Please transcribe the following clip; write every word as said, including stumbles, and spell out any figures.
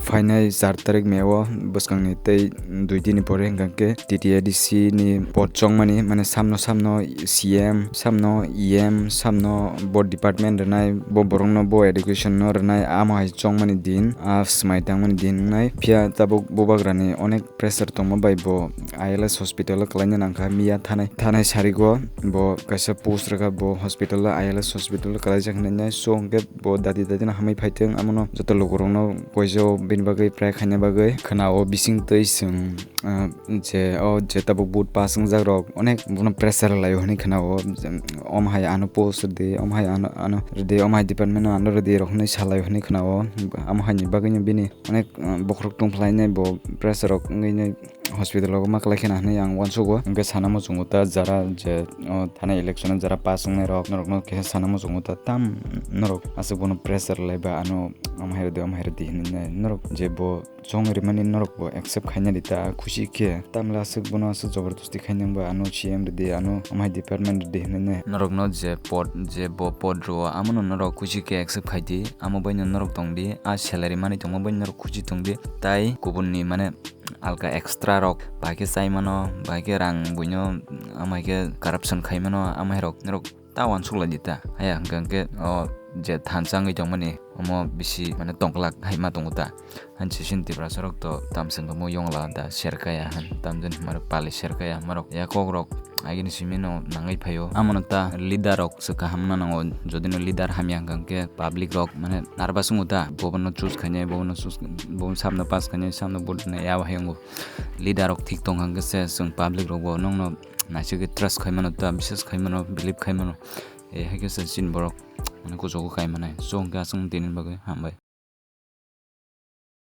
Phainai char tarik May o bwskangni tei dui dini pore hwnkha khe T T A D C ni pod chongmani, mane samno samno C M, samno E M, samno bo department rwnai, bo borokno bo education no rwnai, amo hai chongmani din, a swmai tangmani din wngnai. Phiya tabuk bubagrani onek pressure tongma bai bo I L S hospital o kwlaina nangkha miya thanai, thanai sarigo bo kaisa post rwkha, bo hospital o I L S hospital o kwlaijak hinwi nai. So hwnkhe bo dati dati no hamwi phaithwng, amono joto lukurokno koijo bini bagwi pray khaina bagwi khwnao. Bising twi chwng, ah, je o je tabuk vote pass wngjak rok onek bono pressure laio hinwi khwnao, om hai ano post rwdi, om hai ano, ano rwdi, om hai department o ano rwdi rok hinwi salaio hinwi khwnao. Amo haini bagwino bini onek, ah, bokhorok tongphlainai, bo pressure rok wngwi nai hospital rogo ma kwlai kheno hinwi ang uansugo. Hwnkhe sana muchungo ta jara je, o, thanai election o jara pass wngnai rok, norokno khe sana muchungo ta tam norok aswk bono pressure lai ba ano, omo hai rwdi, omo hai rwdi hinwi nai norok je bo chong rimani norok bo accept khaina di ta khusi khe, tamle aswk bono aswk jobordosti khainai ba ano C M rwdi, ano omo hai department rwdi hinwi nai norokno je pod, je bo pod rwo amono norok khusi khe accept khaidi, amo baino norok tongdi, a salary mani tongma baino norok khusi tongdi, tai kubunni mane alka extra rok bai khe chai mano, bai khe rang buino, amai khe corruption khai mano, amai rok norok ta uansuk lai di ta. Haya hwnkhe hwnkhe o je thansa wngwi tongmani omo bisi mane tongklak hai ma tongo ta. Hanse sini Tiprasa rok to tamswng tongmo yongla da serkaya han tamjani hwnba rok pali serkaya hwnba rok ya kok rok agini simi no nangwi phaio. Amono ta leader rok se kaham na nango, jodi no leader hamya hwnkha hwnkhe public rok mane nervous wngo ta, bobono choose khainai, bobono choose, bobono samno pass khainai, samno vote rwnai, ya bahai wngo. Leader rok thik tong hwnkhe se chwng public rok bo nokno naisingwi trust khai mano ta, biswas khai mano, believe khai mano. E hai khe se chini borok mane kuchugo kai manai. So hwnkhe aswk tini bagwi hambai.